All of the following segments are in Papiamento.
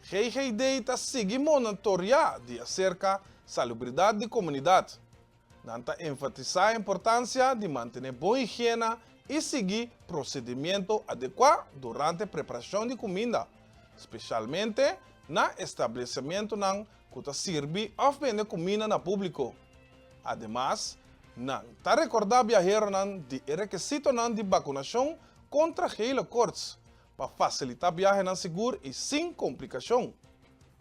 GGD ta sigui monitoreá di aserka salubridat di komunidat. Nan ta enfatisá e importansia di mantené bon higiena i sigui prosedimiento adekuá durante preparashon di kuminda, spesialmente na establesimentonan ku ta sirbi òf bende kuminda na públiko. Ademas, nan ta rekordá biaheronan di e rekesitonan di bakunashon kontra gele koorts pa fasilitá biahenan sigur i sin komplikashon.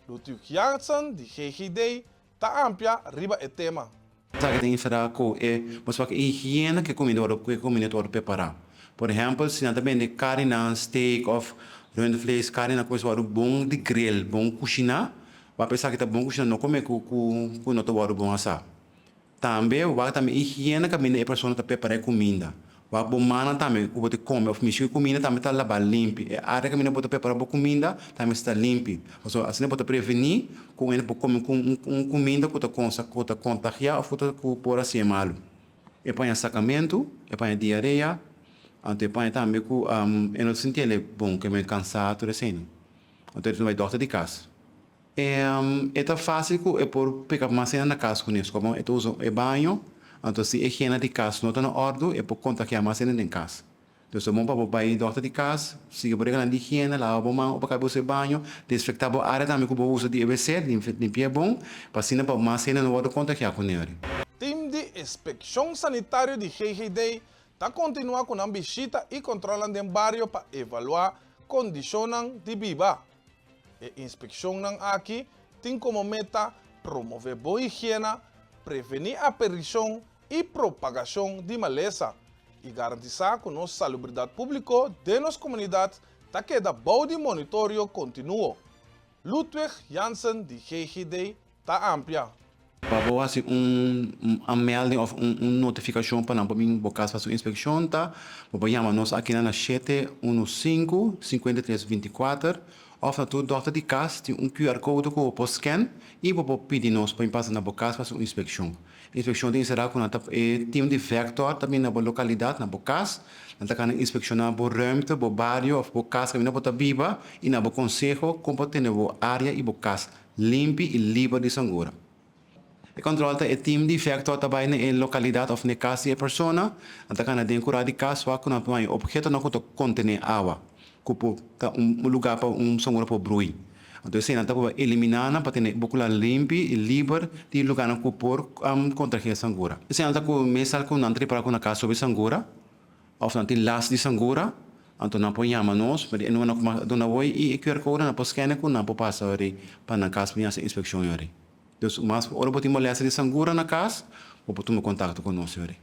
Ludwig Jansen di GGD ta amplia riba e tema. Esaki ta enserá ku e mester wak e higiena ku e kuminda wòrdu ku e kuminda ta wòrdu prepará. Por ehèmpel, si nan ta bende karninan, steak òf rundvlees, karninan ku mester wòrdu bon di grill, bon kushiná, wak esaki ta bon kushiná, no kome ku ku no ta wòrdu bon asá. Tambe wak tambe higiena kaminda e persona ta prepará e kuminda. Wak bo mannan tambe ku bo ta kome òf mishi ku e kuminda tambe ta labá limpi. E área kaminda bo ta prepará bo kuminda tambe sta limpi. Pasobra asina bo ta prevení ku un hende por kome ku un kuminda ku ta konsa ku ta kontagiá òf ku ta ku por hasié malu. E paña sakamentu, e paña diarea, anto e paña tambe ku e no ta sintié bon, ke men kansá tur esei. Anto e ta bai dòkter di kas. E ta fásil ku e por peka mas hende na kas kuné. Komo e ta usa e baño, anto si e higiena di kas no ta na òrdu, e por kontagiá mas hende den kas. Dus ta bon pa bo bai dòkter di kas, sigui bo reglanan di higiena, laba bo man ora bo usa e baño, desinfektá bo área tambe ku bo usa di e wc, limpi'é bon, pa asina pa mas hende no wòrdu kontagiá kuné ori. Tim di Inspekshon Sanitario di GGD ta kontinuá ku nan bishita i kòntròlnan den bario pa evaluá kondishonnan di biba. E inspekshonnan aki tin komo meta promové bon higiena, prevení aperishon i propagashon di malesa i garantisá ku nos salubridat públiko den nos komunidat ta keda bou di monitorio kontinuo. Ludwig Jansen di GGD ta amplia. Pa bo hasi un aanmelding of un notificacion pa nan por bin bo cas pa hasi un inspeccion ta bo por yama nos aki na 715 53 24 of na tur dokter di cas tin un QR code cu bo por scan y bo por pidi nos pa bin pasa na bo cas pa hasi un inspeccion. Inspeccion ta encera cu nan ta e team di vector ta bin na bo localidad na bo cas nan ta cana inspecciona bo ruimte bo bario of bo cas caminda bo ta biba y na bo conseho con por tene bo area y bo cas limpi i liber di sangura. E kòntròl ta e tim di vèktòr ta bai na e lokalidat òf na e kas di e persona, nan ta kana den kurá di kas wak ku nan por haña ophetonan ku ta kontené awa, ku por ta un lugá pa un sangura por brui. Anto esei nan ta por eliminá nan pa tene bo kula limpi i liber di lugánan ku por kontrahé sangura. Esei nan ta ku mesal ku nan ta ripará ku na kas hopi sangura. Of nan tin las di sangura, anto nan por yama nos pa di e number nan ku mas a duna awor i e QR code nan por scanne ku nan por pasa ori pa nan kas pa bin hasi inspekshon yori. Dus mas ora bo tin molestia di sangura na kas, bo por tuma kontakto ku nos yori.